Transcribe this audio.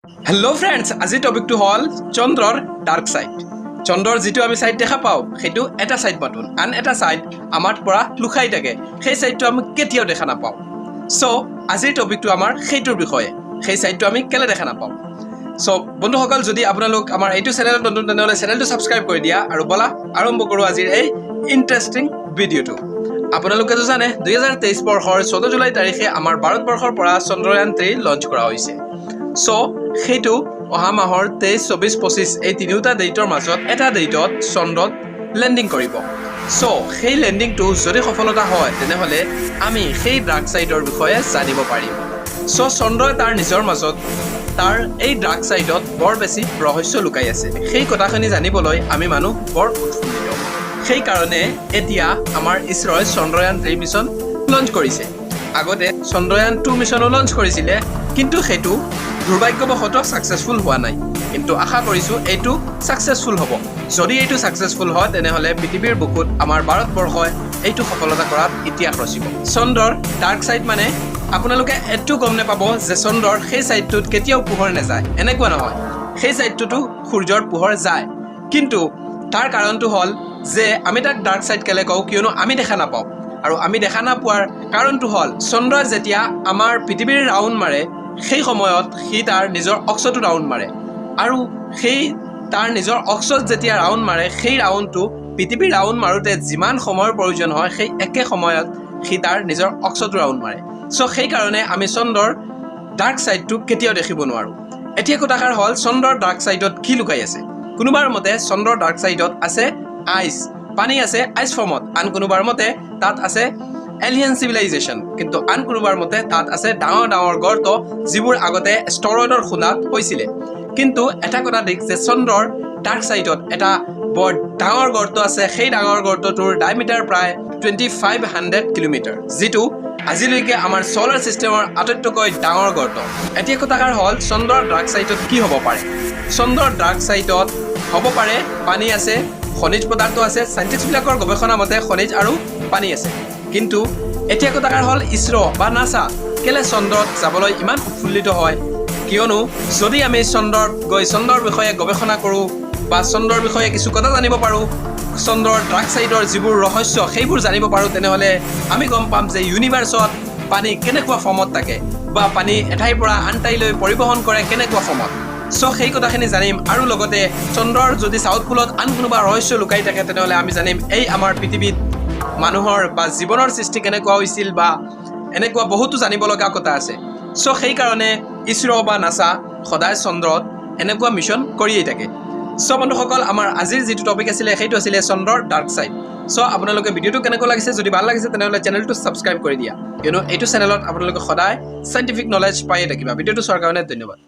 Hello' friends, আজিৰ টপিকটো হ'ল চন্দ্ৰৰ ডাৰ্ক ছাইড। চন্দ্ৰৰ যিটো আমি ছাইড দেখা পাওঁ, সেইটো এটা ছাইড মাথোন। আন এটা ছাইড আমাৰ পৰা লুকাই থাকে, সেই ছাইডটো আমি কেতিয়াও দেখা নাপাওঁ। চ' আজিৰ টপিকটো আমাৰ সেইটোৰ বিষয়ে, সেই ছাইডটো আমি কেলৈ দেখা নাপাওঁ। চ' বন্ধুসকল, যদি আপোনালোক আমাৰ এইটো চেনেলত নতুন, তেনেহ'লে চেনেলটো ছাবস্ক্ৰাইব কৰি দিয়া আৰু ব'লা আৰম্ভ কৰোঁ আজিৰ এই ইণ্টাৰেষ্টিং ভিডিঅ'টো। আপোনালোকেতো জানে, 2023 বৰ্ষৰ 14 জুলাই তাৰিখে আমাৰ ভাৰতবৰ্ষৰ পৰা চন্দ্ৰয়ান 3 লঞ্চ কৰা হৈছে। চ' সেইটো অহা মাহৰ 23, 24, 25 এই তিনিওটা ডেটৰ মাজত এটা ডেটত চন্দ্ৰত লেণ্ডিং কৰিব। চ' সেই লেণ্ডিংটো যদি সফলতা হয়, তেনেহ'লে আমি সেই ডাৰ্ক ছাইডৰ বিষয়ে জানিব পাৰিম। চ' চন্দ্ৰই তাৰ নিজৰ মাজত, তাৰ এই ডাৰ্ক ছাইডত বৰ বেছি ৰহস্য লুকাই আছে। সেই কথাখিনি জানিবলৈ আমি মানুহ বৰ উৎফুল্লিত। সেইকাৰণে এতিয়া আমাৰ ইছৰ'ই চন্দ্ৰয়ান 3 মিছন লঞ্চ কৰিছে। আগতে চন্দ্ৰয়ান 2 মিছনো লঞ্চ কৰিছিলে, কিন্তু সেইটো দুৰ্ভাগ্যবশতঃ ছাকচেছফুল হোৱা নাই। কিন্তু আশা কৰিছোঁ এইটো ছাকচেছফুল হ'ব। যদি এইটো ছাকচেছফুল হয়, তেনেহ'লে পৃথিৱীৰ বুকুত আমাৰ ভাৰতবৰ্ষই এইটো সফলতা কৰাত ইতিহাস ৰচিব। চন্দ্ৰৰ ডাৰ্ক ছাইড মানে আপোনালোকে এইটো গম নাপাব যে চন্দ্ৰৰ সেই ছাইডটোত কেতিয়াও পোহৰ নাযায়, এনেকুৱা নহয়। সেই ছাইডটোতো সূৰ্যৰ পোহৰ যায়। কিন্তু তাৰ কাৰণটো হ'ল যে আমি তাক ডাৰ্ক ছাইড কেলৈ কওঁ? কিয়নো আমি দেখা নাপাওঁ। আৰু আমি দেখা নাপোৱাৰ কাৰণটো হ'ল, চন্দ্ৰই যেতিয়া আমাৰ পৃথিৱীৰ ৰাউণ্ড মাৰে, সেই সময়ত সি তাৰ নিজৰ অক্ষটো ৰাউণ্ড মাৰে। আৰু সেই তাৰ নিজৰ অক্ষত যেতিয়া ৰাউণ্ড মাৰে, সেই ৰাউণ্ডটো পৃথিৱীৰ ৰাউণ্ড মাৰোঁতে যিমান সময়ৰ প্ৰয়োজন হয়, সেই একে সময়ত সি তাৰ নিজৰ অক্ষটো ৰাউণ্ড মাৰে। চ' সেইকাৰণে আমি চন্দ্ৰৰ ডাৰ্ক ছাইডটো কেতিয়াও দেখিব নোৱাৰোঁ। এতিয়া কথাষাৰ হ'ল, চন্দ্ৰৰ ডাৰ্ক ছাইডত কি লুকাই আছে? কোনোবাৰ মতে চন্দ্ৰৰ ডাৰ্ক ছাইডত আছে আইচ, পানী আছে আইচ ফৰ্মত। আন কোনোবাৰ মতে তাত আছে এলিয়েন চিভিলাইজেশ্যন। কিন্তু আন কোনোবাৰ মতে তাত আছে ডাঙৰ ডাঙৰ গৰ্ত, যিবোৰ আগতে এষ্টেৰইডৰ খুন্দাত হৈছিলে। কিন্তু এটা কথা ঠিক যে চন্দ্ৰৰ ডাৰ্ক ছাইডত এটা বৰ ডাঙৰ গৰ্ত আছে। সেই ডাঙৰ গৰ্তটোৰ ডায়মিটাৰ প্ৰায় 2500 কিলোমিটাৰ, যিটো আজিলৈকে আমাৰ চ'লাৰ ছিষ্টেমৰ আটাইতকৈ ডাঙৰ গৰ্ত। এতিয়া কথাষাৰ হ'ল, চন্দ্ৰৰ ডাৰ্ক ছাইডত কি হ'ব পাৰে? চন্দ্ৰৰ ডাৰ্ক ছাইডত হ'ব পাৰে পানী আছে, খনিজ পদাৰ্থ আছে। চাইণ্টিষ্টবিলাকৰ গৱেষণা মতে খনিজ আৰু পানী আছে। কিন্তু এতিয়া কথাষাৰ হ'ল, ইছৰ' বা নাছা কেলে চন্দ্ৰত যাবলৈ ইমান উৎফুল্লিত হয়? কিয়নো যদি আমি চন্দ্ৰত গৈ চন্দ্ৰৰ বিষয়ে গৱেষণা কৰোঁ বা চন্দ্ৰৰ বিষয়ে কিছু কথা জানিব পাৰোঁ, চন্দ্ৰৰ ডাৰ্ক ছাইডৰ যিবোৰ ৰহস্য সেইবোৰ জানিব পাৰোঁ, তেনেহ'লে আমি গম পাম যে ইউনিভাৰ্চত পানী কেনেকুৱা ফৰ্মত থাকে বা পানী এঠাইৰ পৰা আন ঠাইলৈ পৰিবহণ কৰে কেনেকুৱা ফৰ্মত। চ' সেই কথাখিনি জানিম। আৰু লগতে চন্দ্ৰৰ যদি চাউথ পোলত আন কোনোবা ৰহস্য লুকাই থাকে, তেনেহ'লে আমি জানিম এই আমাৰ পৃথিৱীত মানুহৰ বা জীৱনৰ সৃষ্টি কেনেকুৱা হৈছিল বা এনেকুৱা বহুতো জানিব লগা কথা আছে। চ' সেইকাৰণে ইছৰ' বা নাছা সদায় চন্দ্ৰত এনেকুৱা মিছন কৰিয়েই থাকে। চ' বন্ধুসকল, আমাৰ আজিৰ যিটো টপিক আছিলে, সেইটো আছিলে চন্দ্ৰৰ ডাৰ্ক ছাইড। চ' আপোনালোকে ভিডিঅ'টো কেনেকুৱা লাগিছে? যদি ভাল লাগিছে, তেনেহ'লে চেনেলটো ছাবস্ক্ৰাইব কৰি দিয়া, কিয়নো এইটো চেনেলত আপোনালোকে সদায় চাইণ্টিফিক নলেজ পায়ে থাকিবা। ভিডিঅ'টো চোৱাৰ কাৰণে ধন্যবাদ।